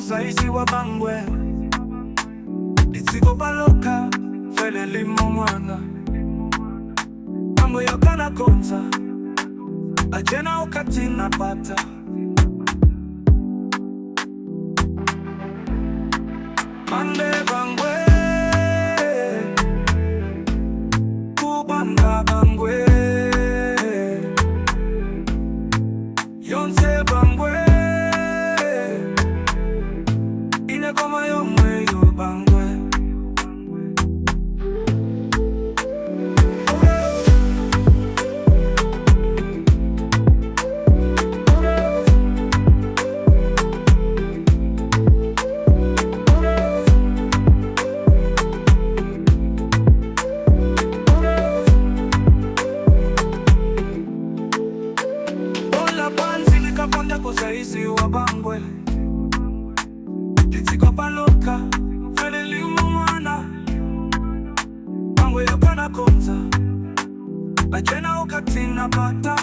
Kusaiziwa Bangwe Litsiko paloka fele limo mwana Bangwe yokana konza Ajena ukatina pata Mande Bangwe Kubanga Bangwe Yonse Bangwe Ine koma yomwe yo Bangwe. Ola pansi likaponda kusaiziwa Bangwe Litsiko paloka fele limo mwana Bangwe yokana konza Bajena ukatina pata.